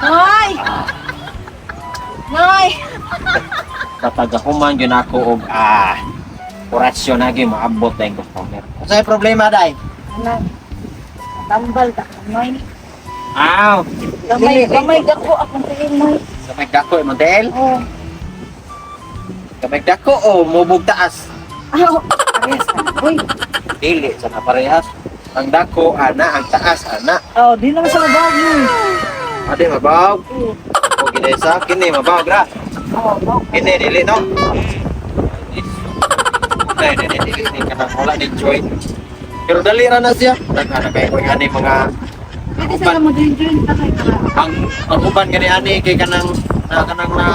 Noy! Noy! Kapag human yun ako og orasyon na gyud maabot na yung customer. Unsay problema dai? Anak, tambal ka, Noy. Aw, Gamay, gamay dako akong tingin, Noy. Gamay dako imong tiil? Oh. Gamay dako o mubog taas? Aw, parehas na. Uy. Dili sa na parehas. Ang dako ana, ang taas ana. Oh, di naman sa mabawag, Noy. Ade mabawg. O ginesa kini mabawg ra. Oh, bawag. Kini dili no. Dai dili dili ni kanang wala ni join. Pero dali ra na siya. Daghan na kay ko ani mga Pwede sa mo din join ka kay para. Ang uban gani ani kay kanang na kanang na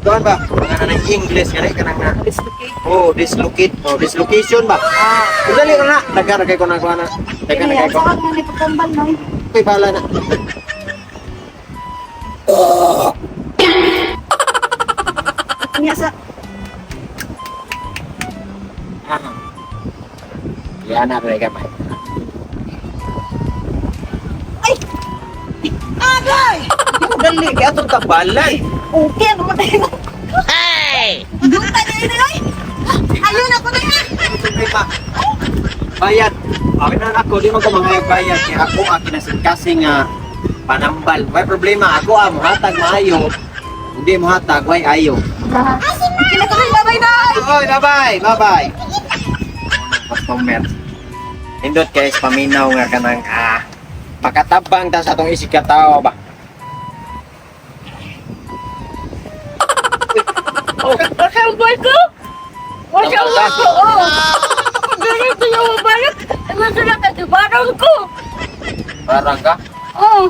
doon ba? Mga na English gani kanang na Dislocate. Oh, dislocate. Oh, dislocation ba? Ah. Pero dali ra na. Daghan na kay ko na kuha na. Daghan na Kini, kay ko. saan nga ni pagtambal, Noy? Okay, bahala na. Niya sa Ah. Yan na pre kamay. Ay! Agay! Dali kay atong tabalan. Okay, ano man tayo? Hey! Duta na yun, Noy! Ayun ako na yan! Problema. Bayad. Akin na ako, di man ko mga bayad. Kaya ako ang kinasikasi nga panambal. May problema, ako ang muhatag maayo. Hindi muhatag, way ayo. Kinakain, bye-bye, Noy! Oy, bye-bye, bye-bye. Customer. Indot guys, paminaw nga kanang pakatabang ta sa atong isig ka tao ba. Oh, Masambol ko! Masambol ko! Oh! Ganito yung mabalot! Gusto na kasi barang ko! Parang ka. Oh!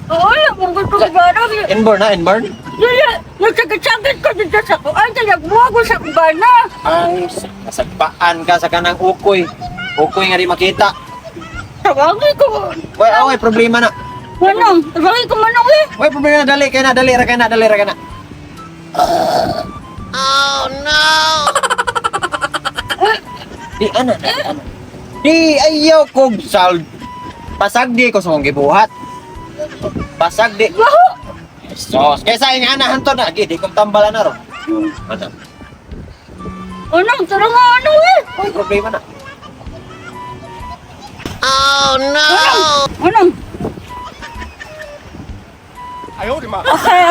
Oo, oh, gusto ko barang. Inborn na, inborn? Dili! Nagsakit-sakit ko dito sa kuan. Kaya nagbuha ko sa kubana. Ay, nasagpaan ka sa kanang ukoy. Ukoy nga di makita. Tawagin ko. Way, away, problema na. Manong! Tawagin ko manong eh! Way, problema na, dali kay na, dali ra kay na, dali ra kay na. Oh no. Di ana, di ana. Di ayaw kog sal. Pasagdi ko sa kong gibuhat. Pasagdi. Baho! Sos, kaysa ing ana hanto na, gi di kong tambalan na ro. Ana. Anong? Tara nga ano eh! Way, problema na. Anong? Okay,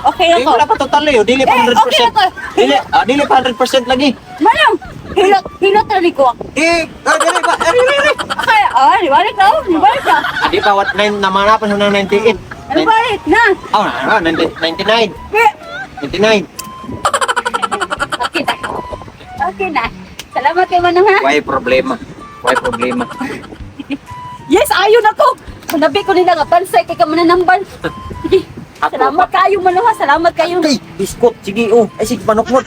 okay Di ako. wala pa total eh, dili pa Eh, 100%. okay ako. Dili, dili pa 100% lagi. Manong! Hilot, hilot na ko. Eh, dili pa, dili, dili. Okay, balik na, oh, balik na. Di pa what 9 na mga pa sa 98. Ano balik na? Oh, na, 99. Eh, 99. Okay na. Okay na. Salamat kay Manong ha. Why problema? Why problema? Yes, ayon ako. Manabi ko nila nga bansay kay ka mananambal. Sige. Ako Salamat kayo Manong ha. Salamat kayo. Ay, biskot. Sige, oh. Ay, sige, manukmot.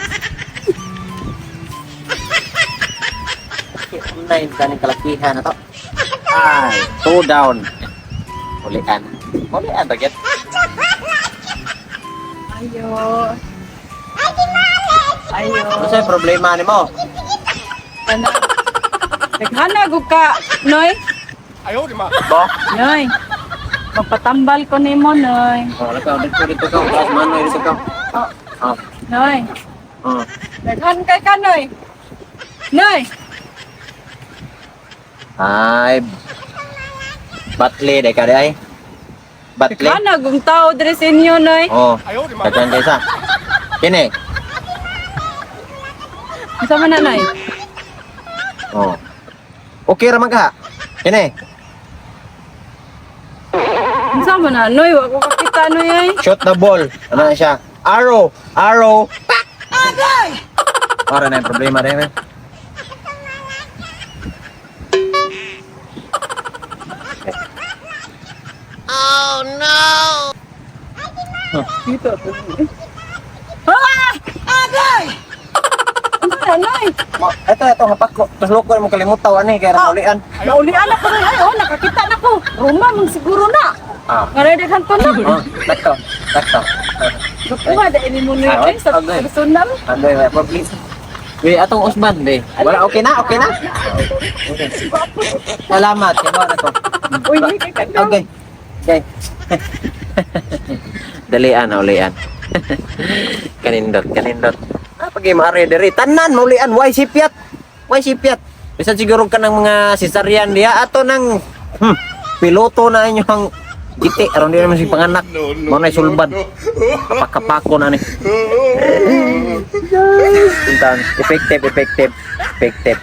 Online ka ng kalakihan na to. Ay, two down. Ulian. Ulian, baget. Ayo. Ayo. Ano sa'yo problema ni mo? Ano? Naghanag og ka, Noy. Bo? Noy. Magpatambal ko nimo, Noy. Oh, wala ka. Dito, dito ka. Wala ka, manoy. Dito ka. Oh, Oh, Noy. oh. Daghan kay ka, Noy. Noy. Ay, batle, dahil ka di ay. Batle. Naghanag og tao diri sa inyo, Noy. Oh, daghan kaysa. Kini. Unsa man na, Noy? Oh. Okay ra man ka. Kini. Unsa man na, Noy? Wa ko kakita, Noy ay. Shoot the ball. Ano na siya? Arrow. Arrow. Pak! Agay! Para na yung problema rin. Eh. Dito ako. Ah! Agay! Unsa na, Noy? Ito, ito, hapak ko. Tapos loko mo kalimutaw, ano eh, kaya raulian. Naulian ako, Noy. Ay, oh, nakakita na ko. Ruma, man siguro na. Ah. Nga daghan ko na. Oh, takto, takto. Kuha dahil ni mo Ah, eh, sa okay. personal. Ano, wala problema. Be, atong usban, be. Wala, okay na, okay na. Okay. Salamat, kaya na ko. Uy, hindi kay kagaw. Okay. Okay. Dalian, ulian. Kanindot, kanindot. Ah, pag mare diri tanan maulian, why sipyat? Why sipyat? Bisan siguro ka ng mga cesarean diha ato nang piloto na inyong iti aron di naman si panganak. Mao na sulbad. Kapakapako na ni. Puntan, effective, effective, effective.